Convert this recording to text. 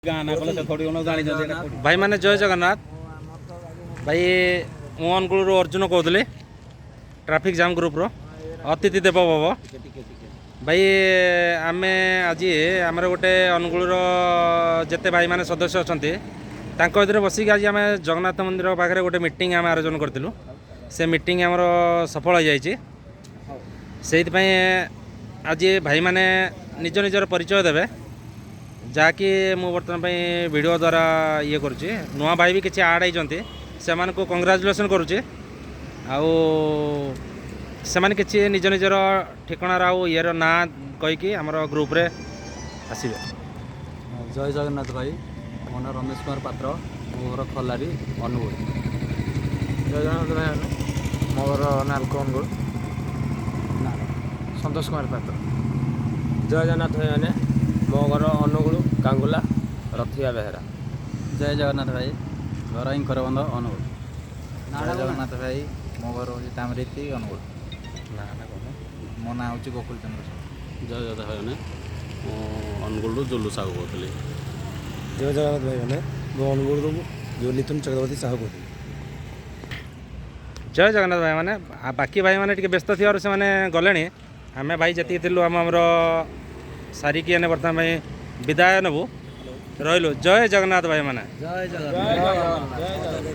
ଗାଁ ନା କଲେ ସେ ଥୋଡ଼ି ଜାଣିଛନ୍ତି ଏଇଟା କୋଉଠି। ଭାଇମାନେ, ଜୟ ଜଗନ୍ନାଥ। ଭାଇ, ମୁଁ ଅନୁଗୁଳରୁ ଅର୍ଜୁନ କହୁଥିଲି, ଟ୍ରାଫିକ୍ ଜାମ୍ ଗ୍ରୁପ୍ର ଅତିଥି ଦେବ ଭବ। ଭାଇ, ଆମେ ଆଜି ଆମର ଗୋଟେ ଅନୁଗୁଳର ଯେତେ ଭାଇମାନେ ସଦସ୍ୟ ଅଛନ୍ତି, ତାଙ୍କ ଭିତରେ ବସିକି ଆଜି ଆମେ ଜଗନ୍ନାଥ ମନ୍ଦିର ପାଖରେ ଗୋଟେ ମିଟିଂ ଆମେ ଆୟୋଜନ କରିଥିଲୁ। ସେ ମିଟିଂ ଆମର ସଫଳ ହୋଇଯାଇଛି। ସେଇଥିପାଇଁ ଆଜି ଭାଇମାନେ ନିଜ ନିଜର ପରିଚୟ ଦେବେ, ଯାହାକି ମୁଁ ବର୍ତ୍ତମାନ ପାଇଁ ଭିଡ଼ିଓ ଦ୍ୱାରା ଇଏ କରୁଛି। ନୂଆ ଭାଇ ବି କିଛି ଆଡ଼୍ ହେଇଛନ୍ତି, ସେମାନଙ୍କୁ କଂଗ୍ରାଚୁଲେସନ୍ କରୁଛି। ଆଉ ସେମାନେ କିଛି ନିଜ ନିଜର ଠିକଣାର ଆଉ ଇଏର ନାଁ କହିକି ଆମର ଗ୍ରୁପ୍ରେ ଆସିବେ। ଜୟ ଜଗନ୍ନାଥ ଭାଇ। ମୋ ନାଁ ରମେଶ କୁମାର ପାତ୍ର, ମୋ ଘର ଖଲାରୀ, ଅନୁଗୁଳ। ଜୟ ଜଗନ୍ନାଥ ଭାଇମାନେ, ମୋ ଘର ନାଲକୋ, ଅନୁଗୁଳ। ସନ୍ତୋଷ କୁମାର ପାତ୍ର। ଜୟ ଜଗନ୍ନାଥ ଭାଇମାନେ, ମୋ ଘର ଅନୁଗୁଳ ଗାଙ୍ଗୁଲା, ରଥିଆ ବେହେରା। ଜୟ ଜଗନ୍ନାଥ ଭାଇ, ଘର ଇଙ୍କରବନ୍ଧ, ଅନୁଗୁଳ। ଜୟ ଜଗନ୍ନାଥ ଭାଇ, ମୋ ଘର ହେଉଛି ତାମରିତି, ଅନୁଗୁଳ। ମୋ ନାଁ ହେଉଛି ଗୋକୁଳ ଚନ୍ଦ୍ର ସାହୁ। ଜୟ ଜଗନ୍ନାଥ ଭାଇମାନେ, ମୁଁ ଅନୁଗୁଳରୁ ଜୁଲୁ ସାହୁ କହୁଥିଲି। ଜୟ ଜଗନ୍ନାଥ ଭାଇମାନେ, ମୁଁ ଅନୁଗୁଳରୁ ଯେଉଁ ନିତୁନ ଚକ୍ରବର୍ତ୍ତୀ ସାହୁ କହୁଥିଲି। ଜୟ ଜଗନ୍ନାଥ ଭାଇମାନେ। ଆଉ ବାକି ଭାଇମାନେ ଟିକେ ବ୍ୟସ୍ତ ଥିବାରୁ ସେମାନେ ଗଲେଣି। ଆମେ ଭାଇ ଯେତିକି ଥିଲୁ, ଆମ ଆମର ସାରିକି ଏନେ ବର୍ତ୍ତମାନ ପାଇଁ ବିଦାୟ ନେବୁ। ରହିଲୁ, ଜୟ ଜଗନ୍ନାଥ ଭାଇମାନେ। ଜୟ ଜଗନ୍ନାଥ।